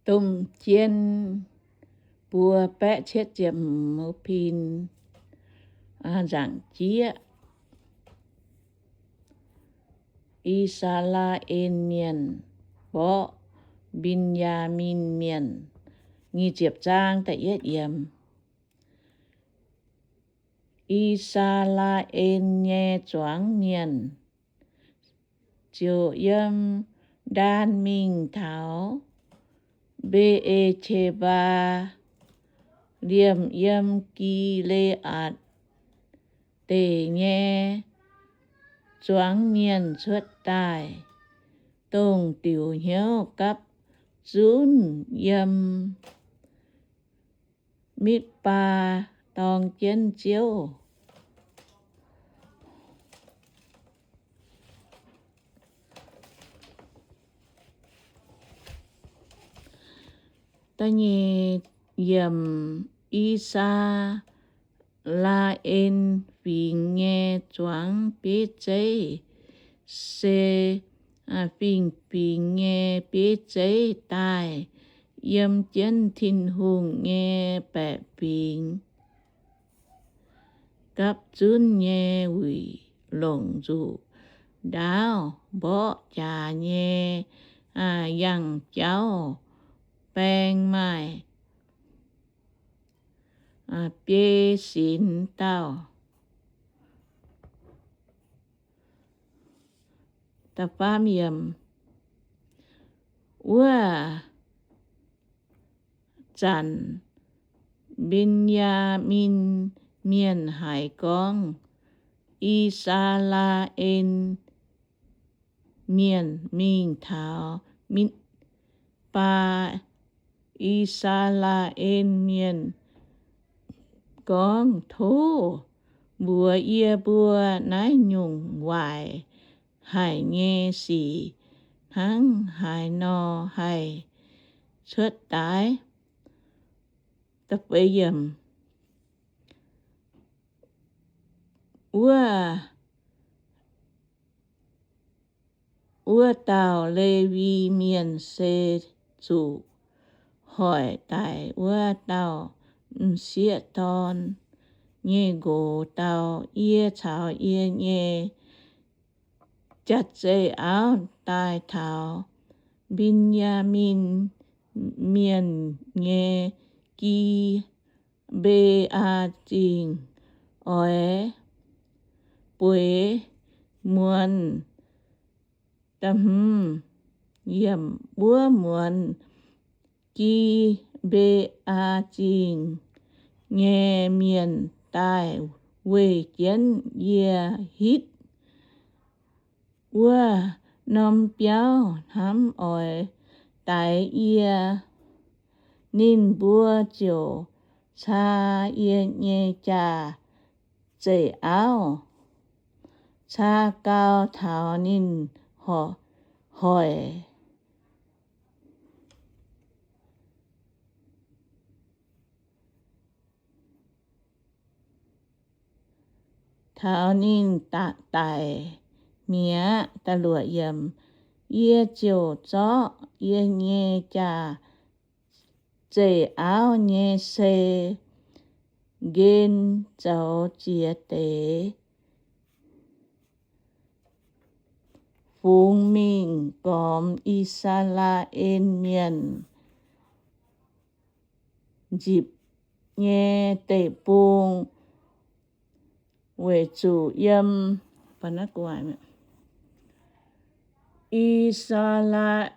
Domh jien buo baeqv cietv ziepc hmz pin, nzaangc jieqv. I^saa^laa^en Mienh mborqv Mben^yaa^min Mienh. Nyic ziepc zaang da'yietv yiemc. I^saa^laa^en nyei zuangx mienh ziouc yiem Ndaan mingh taux Mbe^e^qe^mbaa, liemh yiem Gi^le^aatc Deic nyei zuangx mienh cuotv daaih, dongh diuc hnyouv gapv zunv yiem Mitv^baa dorng jienv Ziouv. Da'nyeic yiemc. I^saa^laa^en Fingx nyei zuangx bieiv zeiv se fingx-fingx nyei bieiv zeiv daaih, yiem jienv Tin-Hungh nyei baeqc fingx gapv zunv nyei wuic longc nzuqc ndaauv mborqv jaax nyei yangh jauv baeng maaih biei sinx dauh. Wuov zanc Mben^yaa^min Mienh haiz gorngv I^saa^laa^en Mienh mingh taux Mitv^baa, I^saa^laa^en Mienh gorngv, Tov mbuox yie mbuo naaiv nyungc waaic haic nyei sic hnangv haaix nor haih cuotv daaih? Wuov, wuov dauh Lewi Mienh se zuqc hoic daic wuov dauh m'sieqv dorn nyei nqox dau. Yie caux yie nyei jaav-zeih auv daaih taux Mben^yaa^min Mienh nyei Gi^mbe^aa Zingh oix bueix muonz. Wuov muonz Gi^mbe^aa Zingh nyei mienh daaih weih jienv yie hitv. Wuov norm biauv hnamv oix daix yie. Ninh mbuo ziouc caa yie nyei jaav-zeih auv caa gau taux ninh hoic. Taux ninh daic mi'aqv, yie ziouc zorqv yie nyei jaav-zeih auv nyei sei nqen zoux ziex deix, fungx mingh gormx I^saa^laa^en Mienh nzipc nyei deic-bung, weic zuqc yiem I^saa^laa^en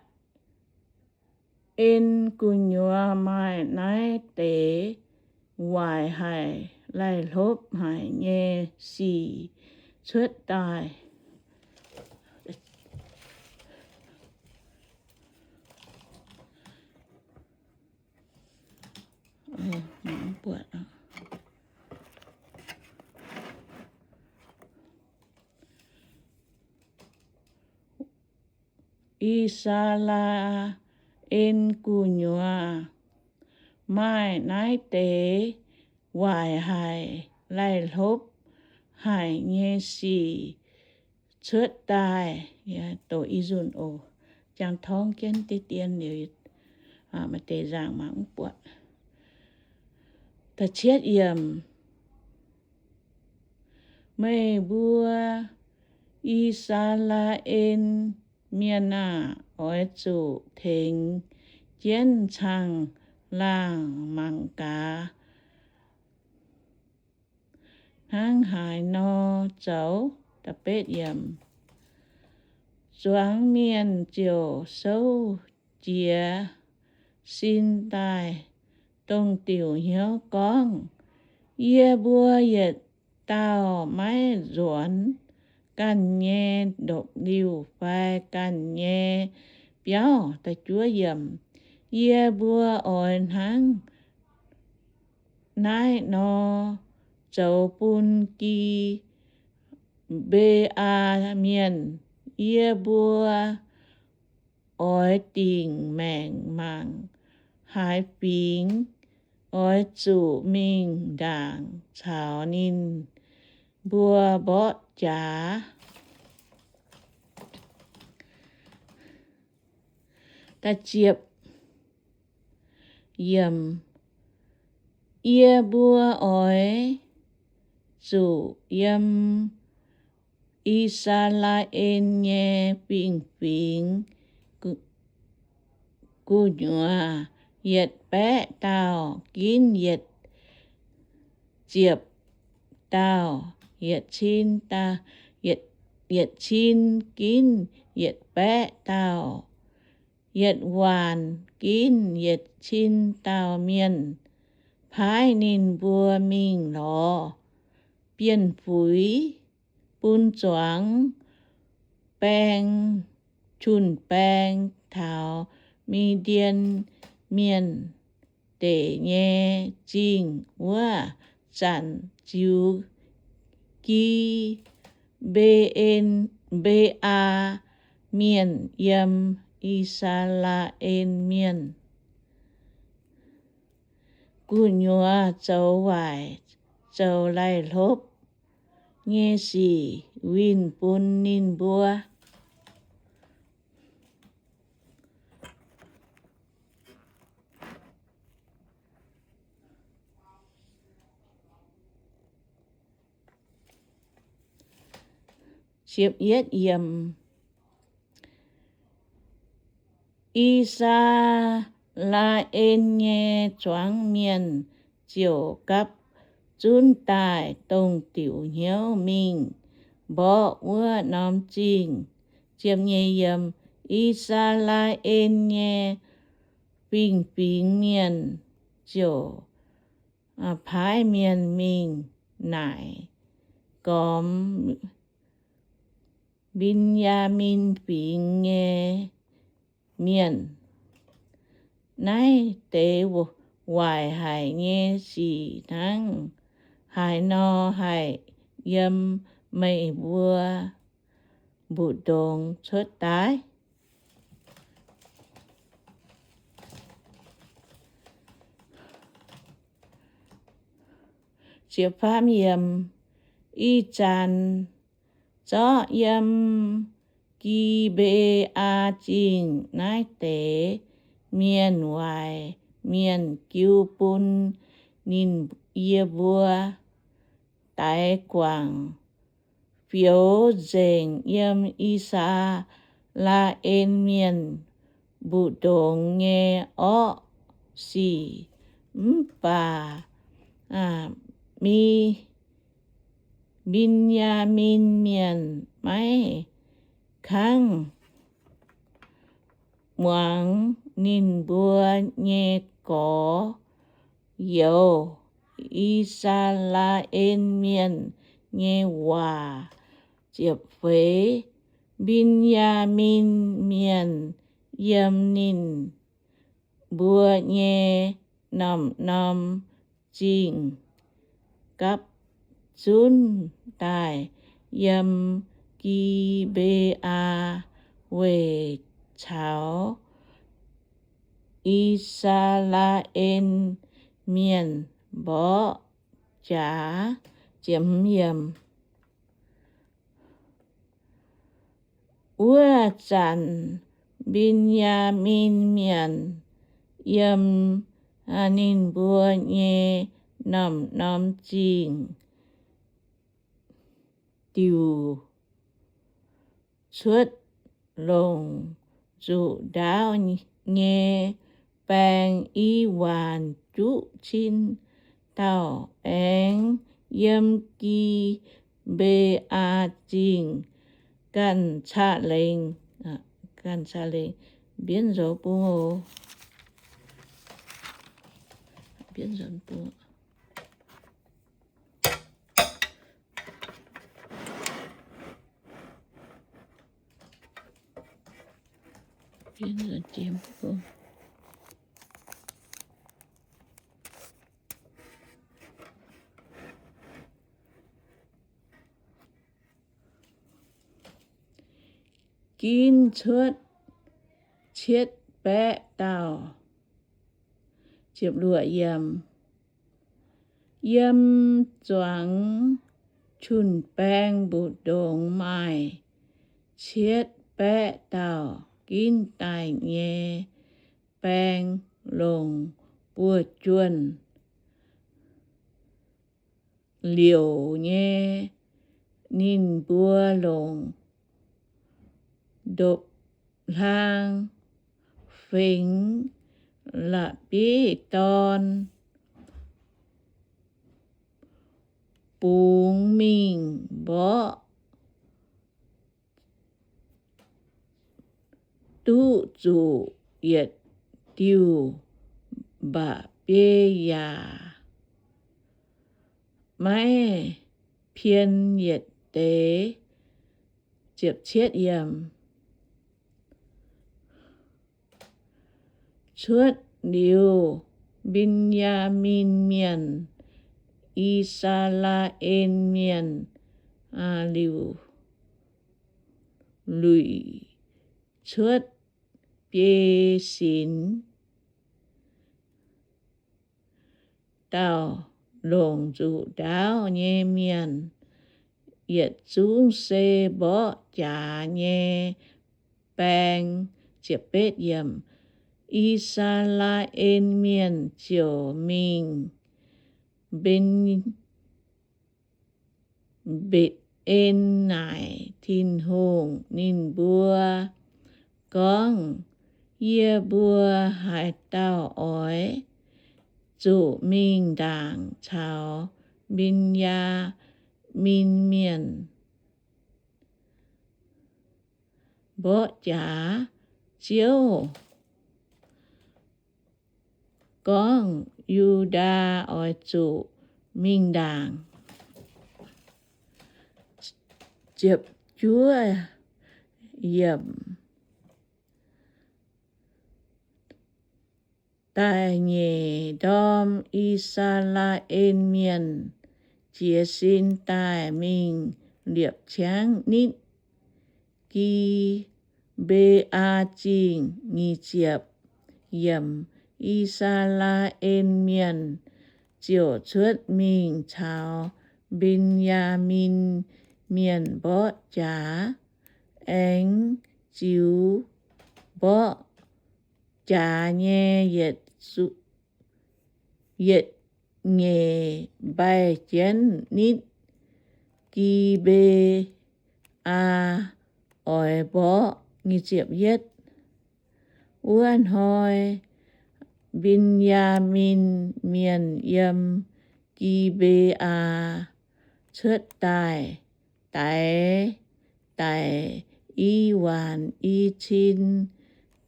gu'nyuoz maaih naaiv deix waaic haic laih hlopv haic nyei sic cuotv daaih. I^saa^laa^en gu'nyuoz maaih naaiv deix waaic haic laih hlopv haic nyei sic cuotv daaih. Doqc i nzunc oc. Jangx torngv jienv diqv dien liuz, Maaih deix nzangc mangc mv buatc. Da'cietv yiemc. Meih mbuo I^saa^laa^en Mienh aah! Oix zuqc tengx jienv caangh laangh mangc gaax, hnangv haaix nor zoux. Zuangx mienh ziouc souv jiez sin daaih, dongh diuc hnyouv gorngv, Yie mbuo yietc dauh maiv nzuonx ganh nyei ndopv-liuh fai ganh nyei biauv. Yie mbuo oix hnangv naaiv nor zoux bun Gi^mbe^aa Mienh. Yie mbuo oix dingc maengc mangc haaix fingx, oix zuqc mingh ndaangc caux ninh mbuo mborqv jaax. Yie mbuo oix zuqc yiem I^saa^laa^en nyei fingx-fingx gu'nyuoz yietc baeqv dauh ginv yietc ziepc dauh, yietc cin dauh, yietc cin ginv yietc baeqv dauh, yietc waanc ginv yietc cin dauh mienh, paaiv ninh mbuo mingh lorz bienh fuix bun zuangx baeng, jun-baeng taux Mi^ndien Mienh deic nyei zingh wuov zanc ziux Gi^mbe^en, Mbe^aa Mienh yiem I^saa^laa^en Mienh gu'nyuoz zoux waaic zoux laih hlopv nyei sic winh bun ninh mbuo. I^saa^laa^en nyei zuangx mienh ziouc gapv zunv daaih dongh diuc hnyouv mingh mborqv wuov norm zingh. I^saa^laa^en nyei fingx-fingx mienh ziouc paaiv mienh mingh naaic gormx Mben^yaa^min Fingx nyei mienh, Naaiv deix waaic haic nyei sic hnangv haaix nor haih yiem meih mbuo mbu'ndongx cuotv daaih? Ih zanc zorqv yiem Gi^mbe^aa Zingh naaiv deix mienh waaic mienh jiu bun ninh, yie mbuo daix guangc fioux nzengc yiem I^saa^laa^en Mienh mbu'ndongx nyei orqv sic. Mv baac Mi, Mben^yaa^min Mienh maiv kangv muangx ninh mbuo nyei gorx-youz, I^saa^laa^en Mienh, nyei waac. Ziepc feix, Mben^yaa^min Mienh yiem ninh mbuo nyei norm-norm zingh gapv zunv daaih yiem Gi^mbe^aa weic caux I^saa^laa^en Mienh mborqv jaax. Wuov zanc Mben^yaa^min Mienh yiem ninh mbuo nyei norm-norm zingh diuc cuotv longc nzuqc ndaauv nyei baeng i waanc juqv cin dauh, aengx yiem Gi^mbe^aa Zingh ganh caqv lengx, ganh caqv lengx. Mbienv nzoux bung oc. Mbienv nzoux bung. Ginv cuotv cietv baeqv dauh. Yiem zuangx jun-baeng mbu'ndongx maaih cietv baeqv dauh ginv daaih nyei baeng longc buoz-juonh liouc nyei. Ninh mbuo longc ndopv-hlaang fengx la'bieiv-dorn bungx mingh mborqv, duqv zuqc yietc diuh mba'biei yaac maiv pien yietc deix. Cuotv liuz, Mben^yaa^min Mienh, I^saa^laa^en Mienh liuc luic cuotv biei sinx dauh longc nzuqc ndaauv nyei mienh, yietc zungv se mborqv jaax nyei baeng. I^saa^laa^en Mienh ziouc mingh Mben Mbetc^en naaic Tin-Hungh. Ninh mbuo gorngv, Yie mbuo haaix dauh oix zuqc mingh ndaangc caux Mben^yaa^min Mienh mborqv jaax? Ziouv gorngv, Yu^ndaa oix zuqc mingh ndaangc. Ziepc juov yiemc. Da'nyeic ndorm I^saa^laa^en Mienh jiez sin daaih mingh liepc ciangv nitv Gi^mbe^aa Zingh. Nyic ziepc yiemc. I^saa^laa^en Mienh ziouc cuotv mingh caux Mben^yaa^min Mienh mborqv jaax, aengx ziux mborqv jaax nyei yietc nyeic mbaih jienv nitv Gi^mbe^aa oix mborqv. Wuov hnoi Mben^yaa^min Mienh yiem Gi^mbe^aa cuotv daaih, daix daic i waanc i cin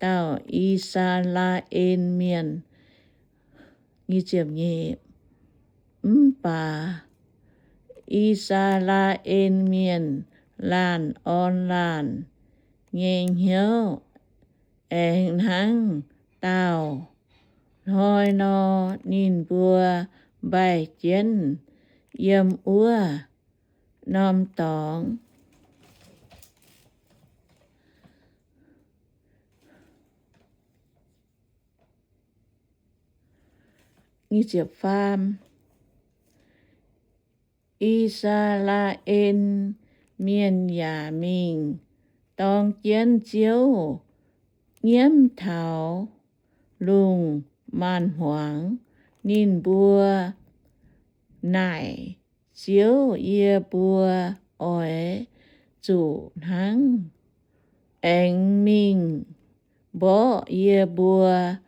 dauh I^saa^laa^en Mienh. Mv baac I^saa^laa^en Mienh laanh orn laanh nyei hnyouv aengx hnangv daauh. Hnoi nor, ninh mbuo mbaih jienv yiem wuov norm dorngx. I^saa^laa^en Mienh yaac mingh dorng jienv Ziouv nyiemv taux lungh maanz-hmuangx. Ninh mbuo naaic, Ziouv, yie mbuo oix zuqc hnangv aengx mingh mborqv yie mbuo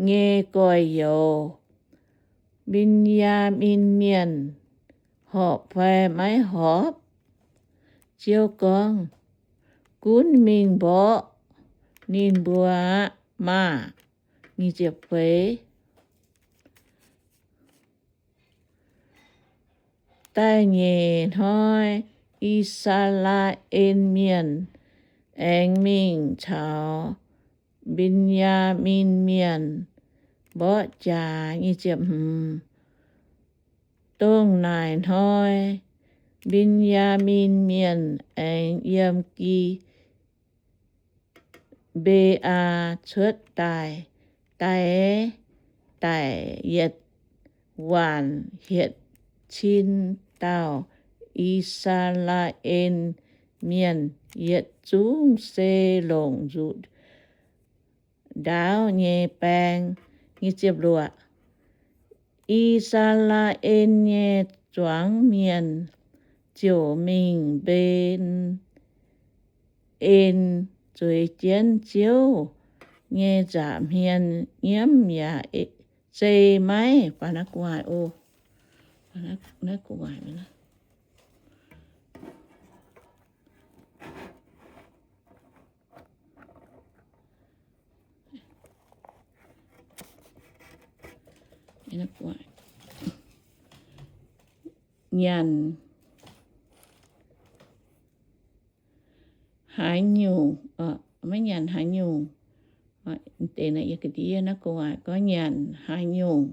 nyei gorx-youz, Mben^yaa^min Mienh, horpc fai maiv horpc? Ziouv gorngv, Gunv mingh mborqv ninh mbuo aqv maah! Da'nyeic hnoi I^saa^laa^en Mienh aengx mingh caux Mben^yaa^min Mienh mborqv jaax. Dongh naaic hnoi Mben^yaa^min Mienh aengx yiem Gi mbe aa cuotv daaih. Daic, daic yietc waanc hietc cin dauh I^saa^laa^en Mienh, yietc zungv se longc nzuqc ndaauv nyei baeng. I^saa^laa^en nyei zuangx mienh ziouc mingh mben en zueiz jienv Ziouv nyei nza'hmien nyiemv yaac zei maiv nyanc haaix nyungc, maiv nyanc haaix nyungc. Deix naaiv yie ga'ndiev naaiv gu'nguaaic gorngv nyanc haaix nyungc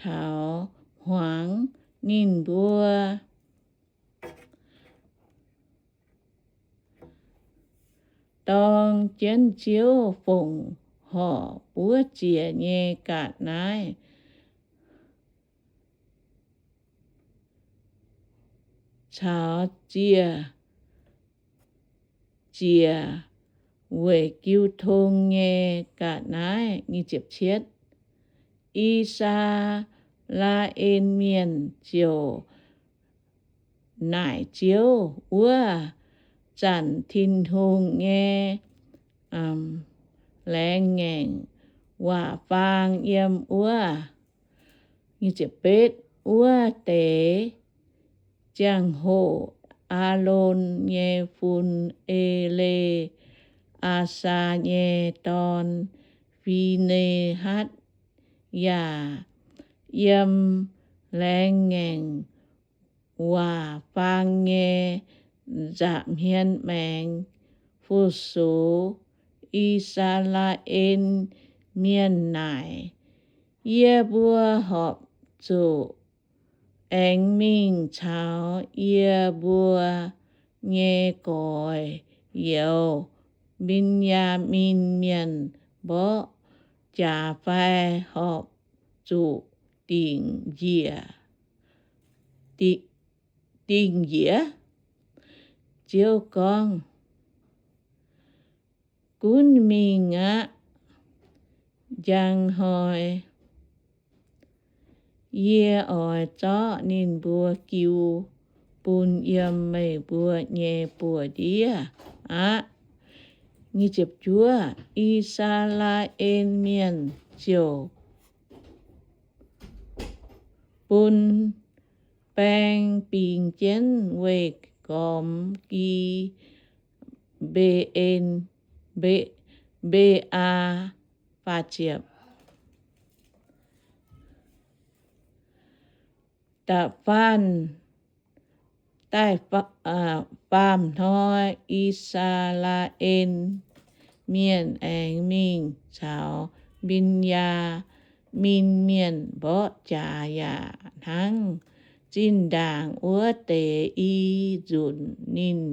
taux hmuangx ninh mbuo dorng jienv Ziouv fongc horc wuov ziec nyei ga'naaiv caux ziec, ziec weic jiu tong nyei ga'naaiv. I^saa^laa^en Mienh ziouc naaic Ziouv, Wuov zanc Tin-Hungh nyei laengz ngaengc waac faang yiem wuov. Wuov deix ziangh hoc Aalon nyei fun, E^le^aa^saa nyei dorn, Fi^ne^hatv, yaac yiem laengz ngaengc waac faang nyei nza'hmien maengx fu-sux I^saa^laa^en Mienh naaic, Yie mbuo horpc zuqc aengx mingh caux yie mbuo nyei gorx-youz, Mben^yaa^min Mienh, mborqv jaax fai horpc zuqc dingc njiec, dingc njiec? Ziouv gorngv, Gunv mingh aqv. Njang hnoi yie oix zorqv ninh mbuo jiu bun yiem meih mbuo nyei buoz-ndiev aqv. I^saa^laa^en Mienh ziouc bun baeng bingx jienv weih gormx Gi^mbe^en, Mbe^aa. Da'faanh, da'faanh hnoi I^saa^laa^en Mienh aengx mingh caux Mben^yaa^min Mienh mborqv jaax yaac hnangv zinh ndaangc wuov deix i nzunc ninh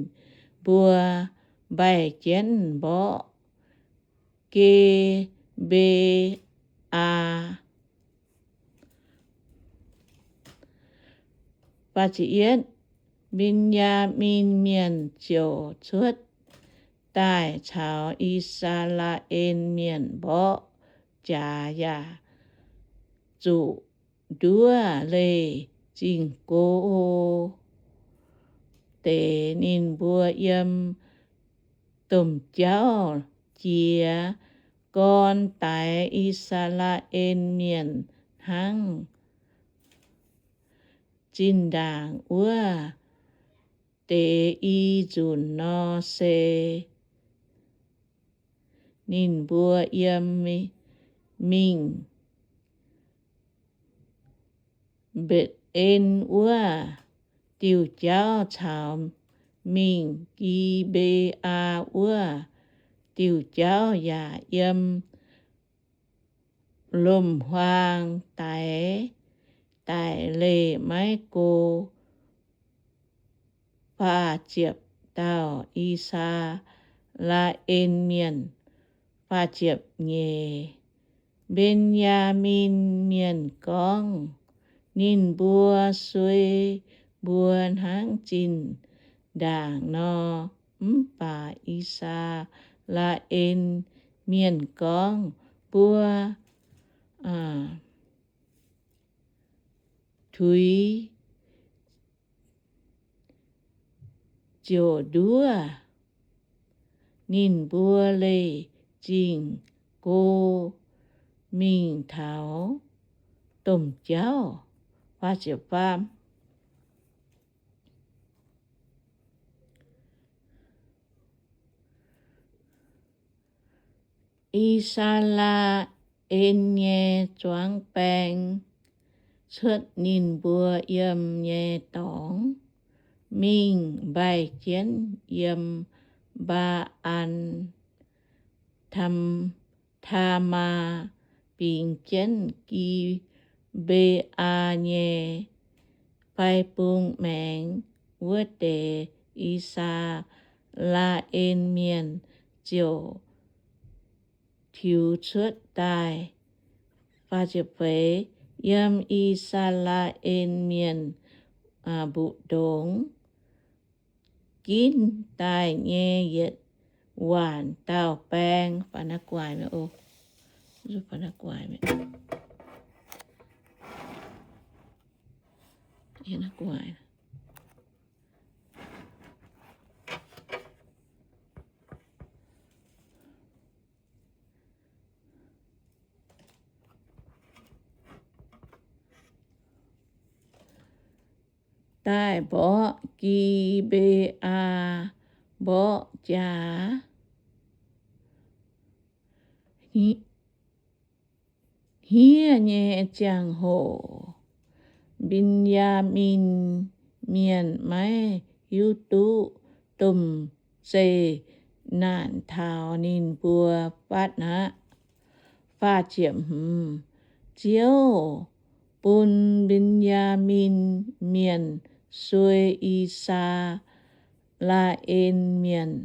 mbuo mbaih jienv mborqv Gi^mbe^aa. Mben^yaa^min Mienh ziouc cuotv daaih caux I^saa^laa^en Mienh mborqv jaax yaac zuqc nduov leih zingh go deix. Ninh mbuo yiem domh jauv jiez gorn daix I^saa^laa^en Mienh hnangv zinh ndaangc wuov deix i nzunc nor, se ninh mbuo yiem mingh Mbetc^en wuov diuh jauv caux mingh Gi^mbe^aa wuov diuh jauv yaac yiem lomc-huaang daix daic leih maiv go faah ziepc dauh I^saa^laa^en Mienh. Faah ziepc nyeic, Mben^yaa^min Mienh gorngv, Ninh mbuo suei mbuo hnangv zinh ndaangc nor. Mv baac I^saa^laa^en Mienh gorngv, Mbuo tuix ziouc nduov ninh mbuo leih zingh go mingh taux domh jauv. I^saa^laa^en nyei zuangx baeng cuotv ninh mbuo yiem nyei dorngx, mingh mbaih jienv yiem Mbaa^an Taamaa, bingx jienv Gi^mbe^aa nyei fai bung maengx wuov deix, I^saa^laa^en Mienh ziouc tiux cuotv daaih. Yiem I^saa^laa^en Mienh mbu'ndongx ginv daaih nyei yietc waanc dauh baeng. Daaih mborqv Gi^mbe^aa, mborqv jaax hniev nyei ziangh hoc, Mben^yaa^min Mienh maiv hiuv duqv domh zeih naanc taux ninh mbuo fatv aqv. Ziouv bun Mben^yaa^min Mienh suei I^saa^laa^en Mienh.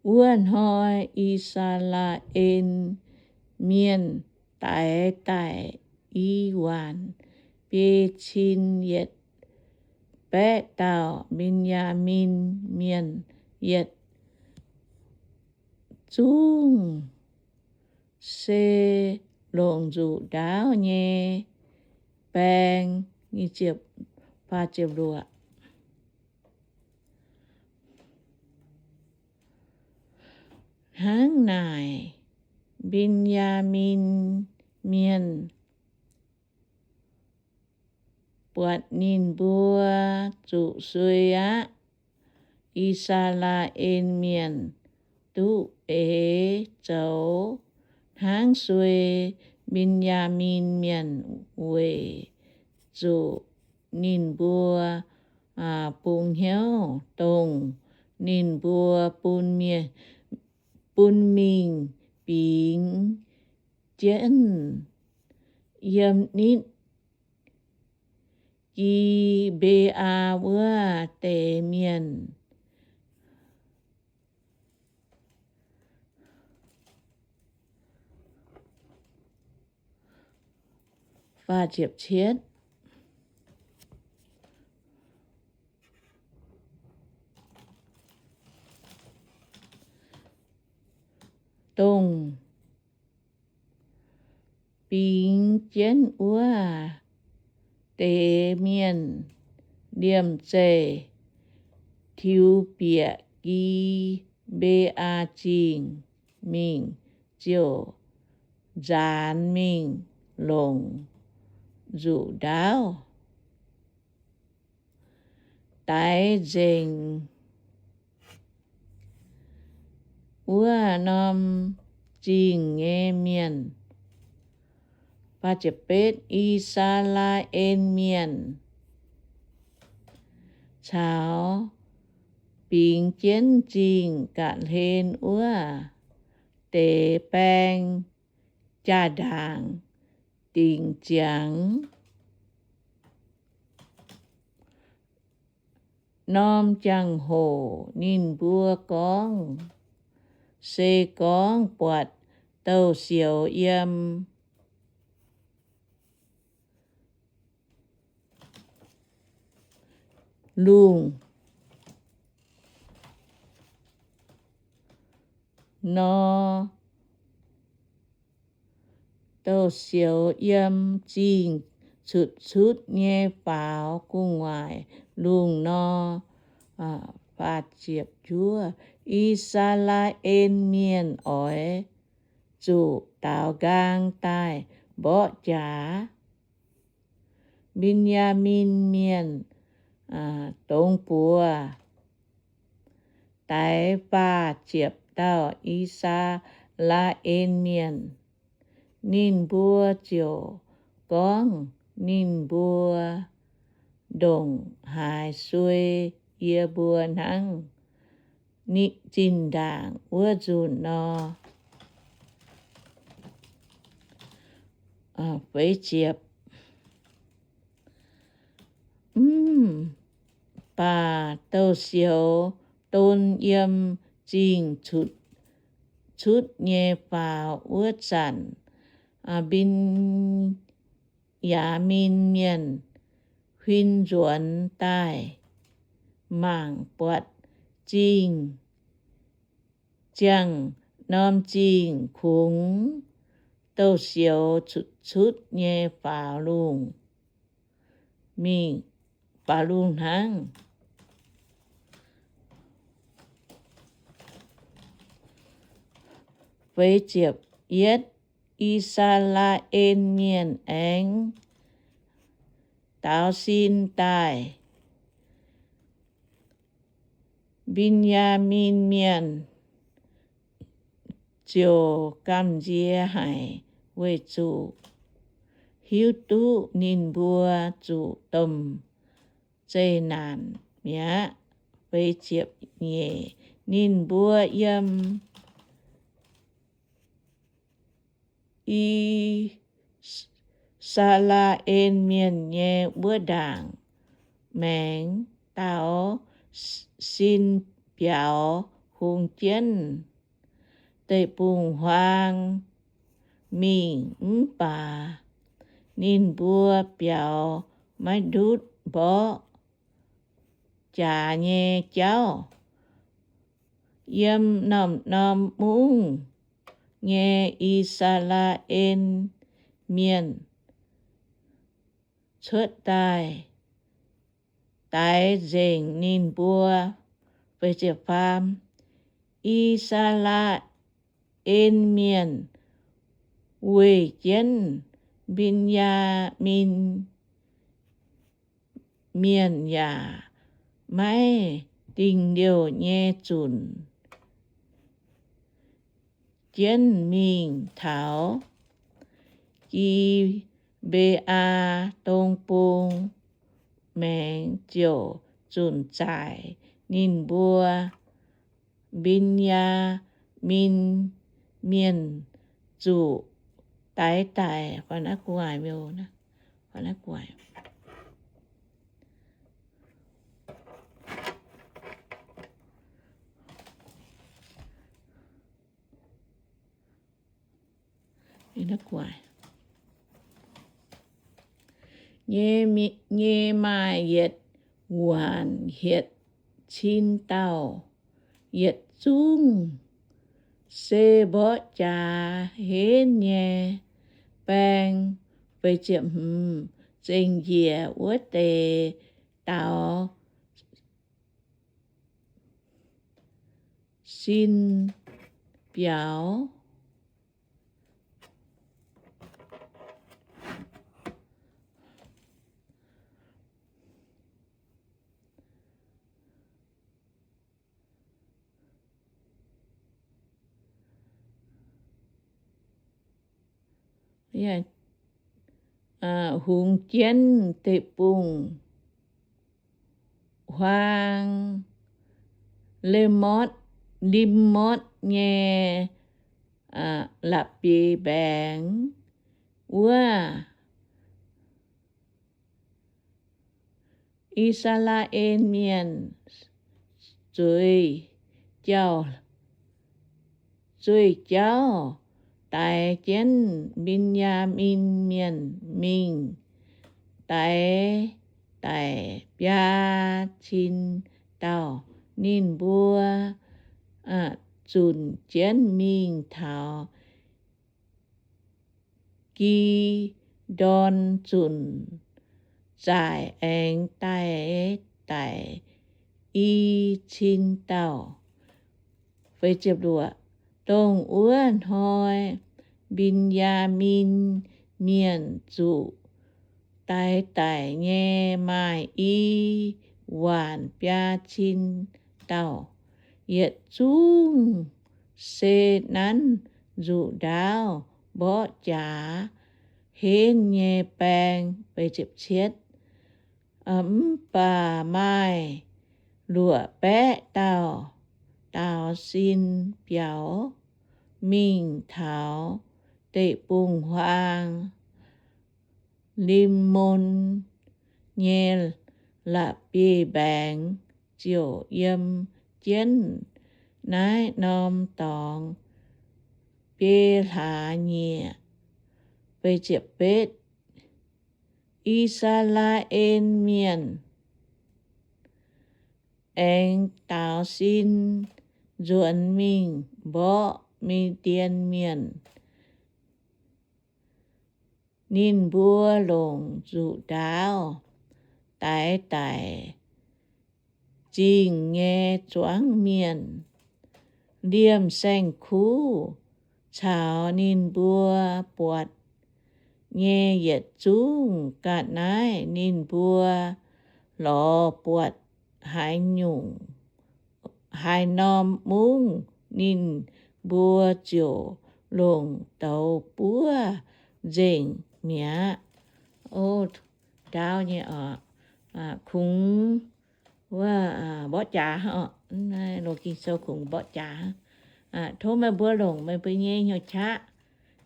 Wuov hnoi I^saa^laa^en Mienh daix daic i waanc biei cin yietc baeqv dauh Mben^yaa^min Mienh, yietc zungv se longc nzuqc ndaauv nyei baeng. Hnangv naaic, Mben^yaa^min Mienh buatc ninh mbuo zuqc suei aqv. I^saa^laa^en Mienh duqv eix zoux hnangv suei Mben^yaa^min Mienh weic zuqc ninh mbuo bungx hnyouv dongh ninh mbuo bun mingh bingx jienv yiem nitv Gi^mbe^aa wuov deix mienh. ziepc cietv. Dongh bingx jienv wuov deix mienh liemh zeih tiux bieqc Gi^mbe^aa Zingh mingh, ziouc nzaanx mingh longc nzuqc ndaauv. Daix nzengc wuov norm zingh nyei mienh. I^saa^laa^en Mienh caux bingx jienv zingh ga'hlen wuov deix baeng jaa-ndaangc dingc ziangx. Norm jangx-hoc ninh mbuo gorngv, se gorngv buatc douz-sioux yiem lungh nor, douz-sioux yiem zingh cutv-cutv nyei faaux gu'nguaaic lungh nor, I^saa^laa^en Mienh oix zuqc daaux nqaang daaih mborqv jaax. Mben^yaa^min Mienh dongz buoz daix faah ziepc dauh I^saa^laa^en Mienh. Ninh mbuo ziouc gorngv, Ninh mbuo ndongc haaix suei yie mbuo hnangv zinh ndaangc wuov nzunc nor. Mv baac douz-sioux don yiem zingh cutv-cutv nyei faaux wuov zanc, Mben^yaa^min Mienh huin nzuonx daaih mangc buatc zingh, ziangh norm zingh kungx douz-sioux cutv-cutv nyei faaux lungh mingh, faaux lungh hnangv. Feix ziepc yietv, I^saa^laa^en Mienh aengx daaux sin daaih. Mben^yaa^min Mienh ziouc gamh nziex haic, weic zuqc hiuv duqv ninh mbuo zuqc domh zeqc naanc mi'aqv. Feix ziepc nyeic, ninh mbuo yiem I^saa^laa^en Mienh nyei wuov ndaangc maengx daaux sin biaux hungx jienv deic-bung-huaang mingh, mv baac ninh mbuo biaux maiv ndutv mborqv jaax nyei jauv. Yiem norm-norm mungv nyei I^saa^laa^en Mienh cuotv daaih daix nzengc ninh mbuo. Feix ziepc faam, I^saa^laa^en Mienh weih jienv Mben^yaa^min Mienh yaac maiv dingh liouh nyei zunc jienv mingh taux Gi^mbe^aa Dong Bung maengx ziouc zunc zaaic ninh mbuo Mben^yaa^min Mienh zuqc daix daic. nyei, nyei maaih yietc waanc hietc cin dauh. Yietc zungv se mborqv jaax henv nyei baeng. Zengc njiec wuov deix daux sin biaux. Hungx jienv deic-bung-huaang, Lim-motv, Lim-motv nyei la'bieiv-mbaengx wuov. I^saa^laa^en Mienh zueiz jauv, zueiz jauv daix jienv Mben^yaa^min Mienh mingh daix daic biaa cin dauh. Ninh mbuo zunc jienv mingh taux Gi^ndorn Zunc, zaaic aengx daix daic i cin dauh. Dongh wuov hnoi Mben^yaa^min Mienh zuqc daix daic nyei maaih i waanc biaa cin dauh. Yietc zungv se nanv nzuqc ndaauv mborqv jaax henv nyei baeng. Mv baac maaih luoqc baeqv dauh daux sin biaux mingh taux deic-bung-huaang, Lim^mon nyei la'bieiv-mbaengx ziouc yiem jienv naaiv norm dorngx biei hlaax nyieqc. I^saa^laa^en Mienh aengx daux sin nzuonx mingh mborqv Mi^ndien Mienh. Ninh mbuo longc nzuqc ndaauv daix daic zingh nyei zuangx mienh. Liemh saeng-kuv caux ninh mbuo buatc nyei yietc zungv ga'naaiv ninh mbuo lorz buatc haaix nyungc, haaix norm mungv ninh mbuo ziouc longc douz buov nzengc mi'aqv. O, ndaauv nyei oc. Kungx wuov mborqv jaax, Loz-Ging Sou kungx mborqv jaax. Tov meih mbuo longc meih mbuo nyei hnyouv qaqv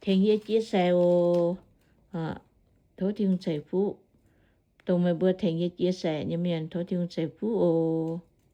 tengx yie chia sẻ oc. Tov Tin-Hungh ceix fuqv. Dongh meih mbuo tengx yie chia sẻ nyei mienh, tov Tin-Hungh ceix fuqv oc.